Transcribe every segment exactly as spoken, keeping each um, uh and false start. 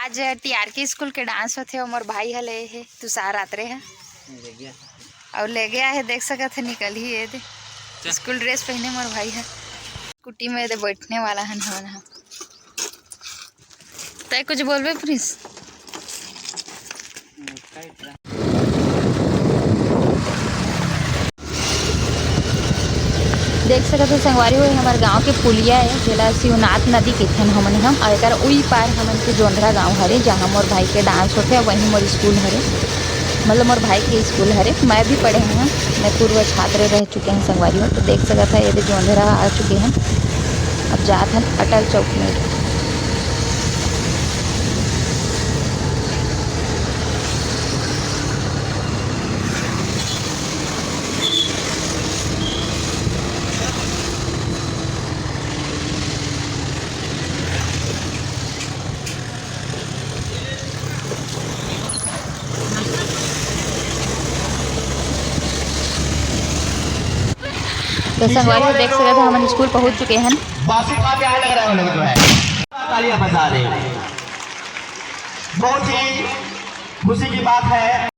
आज TRK school के dance होथे, अउ मोर भाई ह ले हे तुषार आत्रे ह। अउ ले गया हे, देख सकत हे, निकल ही ये दे। चल। स्कूल ड्रेस पहने मोर भाई ह। स्कूटी में ये दे बैठने वाला हन हमन ह। तय कुछ बोलबे प्रिंस? देख सकत हो संगवारी हो, ये हमर गांव के पुलिया है, जेला शिवनाथ नदी कहिथन हमन ह। अउ एकर उई पार हमन के जोंधरा गांव हरे, जहां मोर भाई के डांस होथे, वहीं मोर स्कूल हरे, मतलब मोर भाई के स्कूल हरे। मैं भी पढ़े हूं, मैं पूर्व छात्र रह चुके हैं संगवारी हो। तो देख सकत है, ये दे जोंधरा आ चुके हैं, अब जात हन अटल चौक में। तो संगवारी हो देख सकत हो, हमन स्कूल पहुंच चुके हन। बासी खा के आए लग रहा है, लग रहा है। तालियां बजा रहे हैं। बहुत ही खुशी की बात है।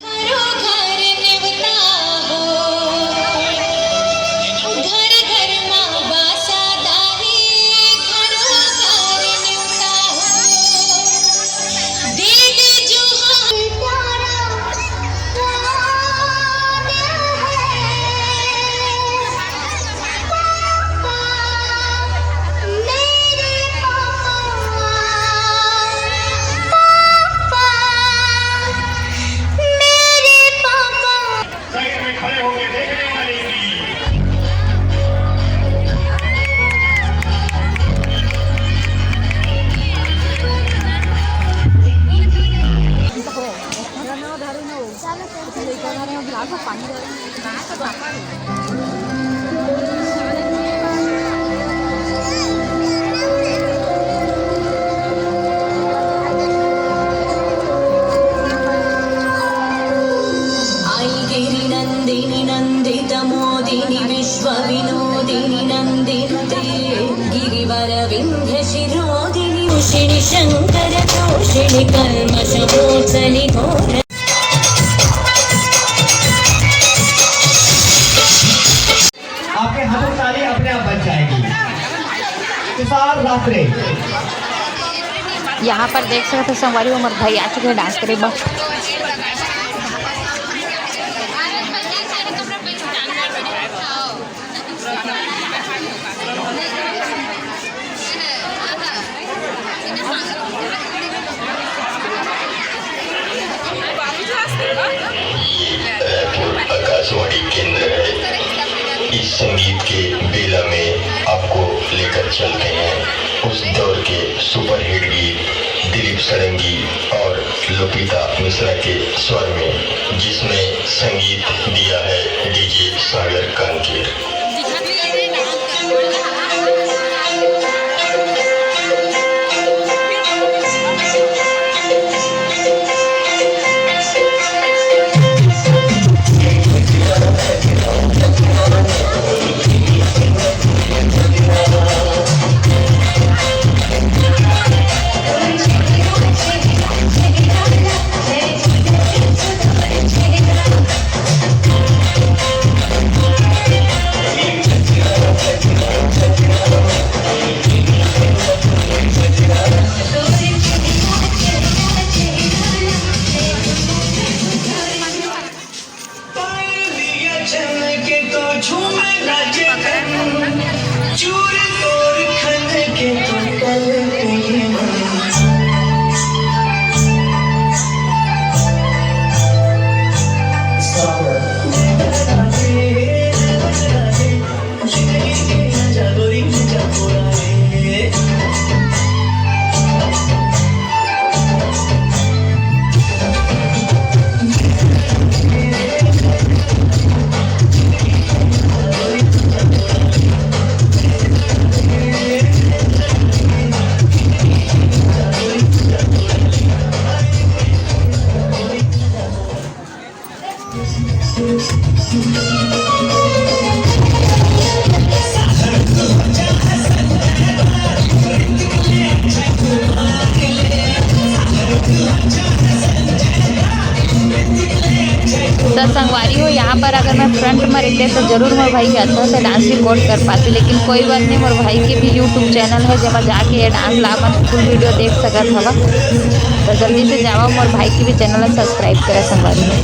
आपके हाथों ताली अपने आप बज जाएगी। तुषार रात्रे। यहाँ पर देख सकत हो संगवारी हो, हमर भाई आ चुके हैं डांस करे बर। ये रायपुर आकाशवाणी केंद्र है। इस संगीत के बेला में आपको लेकर चलते हैं उस दौर के सुपरहिट गीत दिलीप षडंगी और लुपिता मिश्रा के स्वर में, जिसमें संगीत दिया है डीजे सागर कांकेर। संगवारी हो, यहाँ पर अगर मैं front में रहते तो जरूर मोर भाई के अच्छा से dance record कर पाते, लेकिन कोई बात नहीं, मोर भाई के भी YouTube channel है, जेमा जाके ये dance ला अपन full video देख सकत हवा। तो जल्दी से जावा, मोर भाई के भी channel ला subscribe करा संगवारी हो।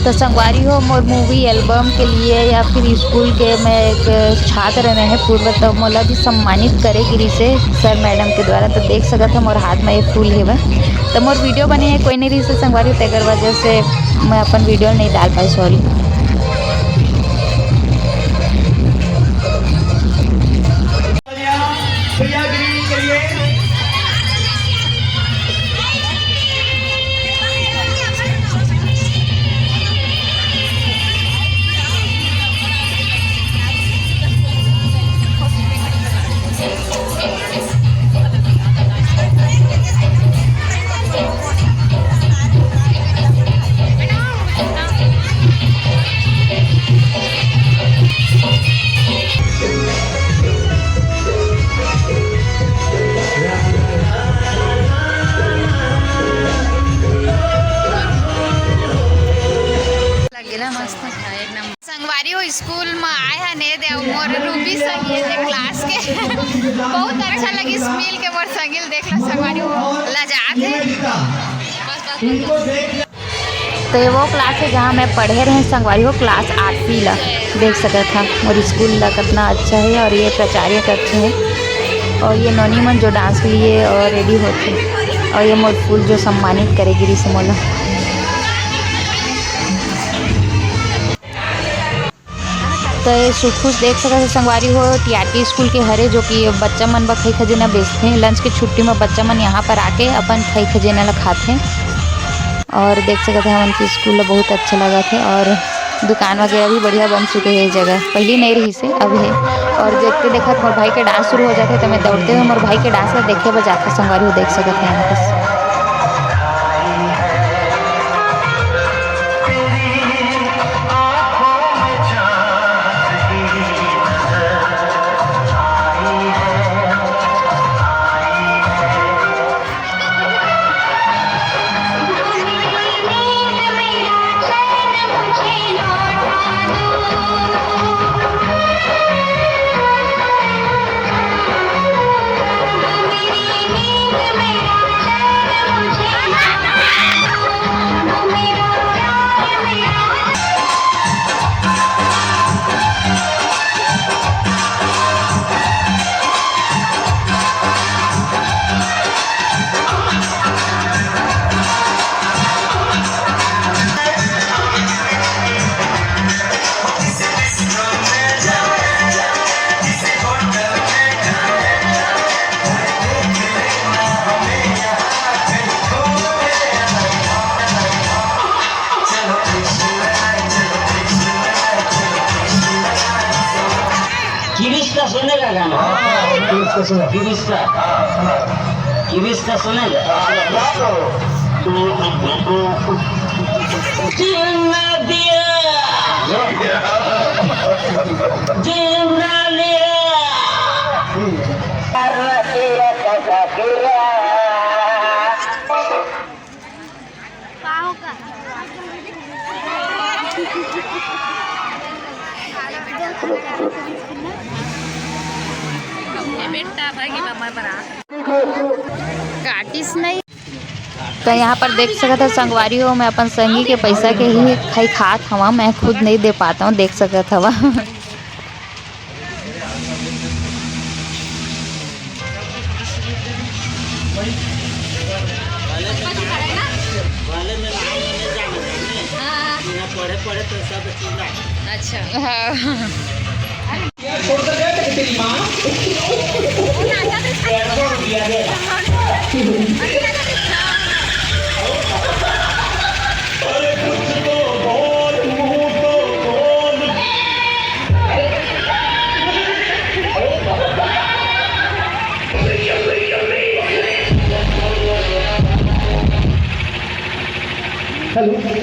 तो संगवारी हो, मोर movie album के लिए या फिर स्कूल के मैं एक छात्र रहे हैं पूर्व, तो मोला भी सम्मानित करे गिरिस हे sir madam के द्वारा। तो देख सकत हो मोर हाथ में ये फूल हेवय। तो मोर video बने हे कोई नहीं रहिस हे संगवारी, तेकर वजह से मैं अपन video नहीं डाल पाई, sorry। लगे ना मस्त। संगवारी हो, स्कूल में आए हन ए दे, मोर रूबी संग ये दे class के। बहुत अच्छा लगिस मिल के मोर संगिल, देख ला संगवारी हो, लजात हे। तो ये वो class है जहाँ मैं पढ़े रहे संगवारी हो, class आठवीं ला। देख सकत हा मोर स्कूल ला कितना अच्छा है और ये प्राचार्य के अच्छे हैं। और ये नोनी मन जो dance के लिए और ready होते हैं और ये मोर फूल जो सम्मानित करे गिरिस हे मोला। तो ये सुखुश देख सकत हो संगवारी हो, टीआरटी स्कूल के हरे, जो कि बच्चा मन बर खई खजेना बेचथे। Lunch के छुट्टी में बच्चा मन यहाँ पर आके अपन खई खजेना ला खाथे और देख सकत हो हमन के स्कूल ला बहुत अच्छा लगत हे और दुकान वगैरह भी बढ़िया बन चुके हे ये जगह, पहली नहीं रहिस हे, अब हे। और देखते देखत मोर भाई के dance शुरू हो जाथे, तो मैं दौड़ते हुए मोर भाई के dance ला देखे बर जाथों संगवारी हो, देख सकत हो यहाँ पर। सुनेगा गाना? हाँ, गिरीश का सुना। गिरीश का। हाँ, हाँ। गिरीश का सुनेगा? हाँ, गा दो। जीना दिया। जीना लिया। काटिस नहीं। तो यहाँ पर देख सकत हो संगवारी हो, मैं अपन संगी के पैसा के ही खाई खात हवा, मैं खुद नहीं दे पाता हूँ, देख सकत हवा। पढ़े पढ़े तो सब चीज। अच्छा। हाँ। हेलो।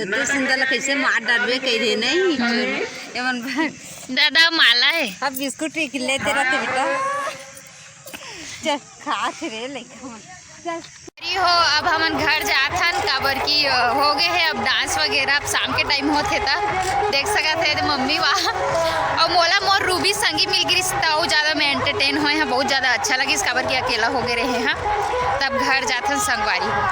तो सुंदर ला कैसे मार डालबे कह रहे नहीं। एमन दादा माला है। अब बिस्कुट ही लेते रहते बेटा। चल खात रे लइका मन। चल। अरे हो, अब हमन घर जात हन, काबर कि, अ, हो गए है अब डांस वगैरह, अब शाम के टाइम होत हे त देख सकत है मम्मी वा और मोला मोर रूबी संगी मिल गिरिस, त अउ ज्यादा मैं एंटरटेन होए हैं, बहुत ज्यादा अच्छा लगिस, काबर कि अकेला हो गए रहे हैं। तब घर जात हन संगवारी हो।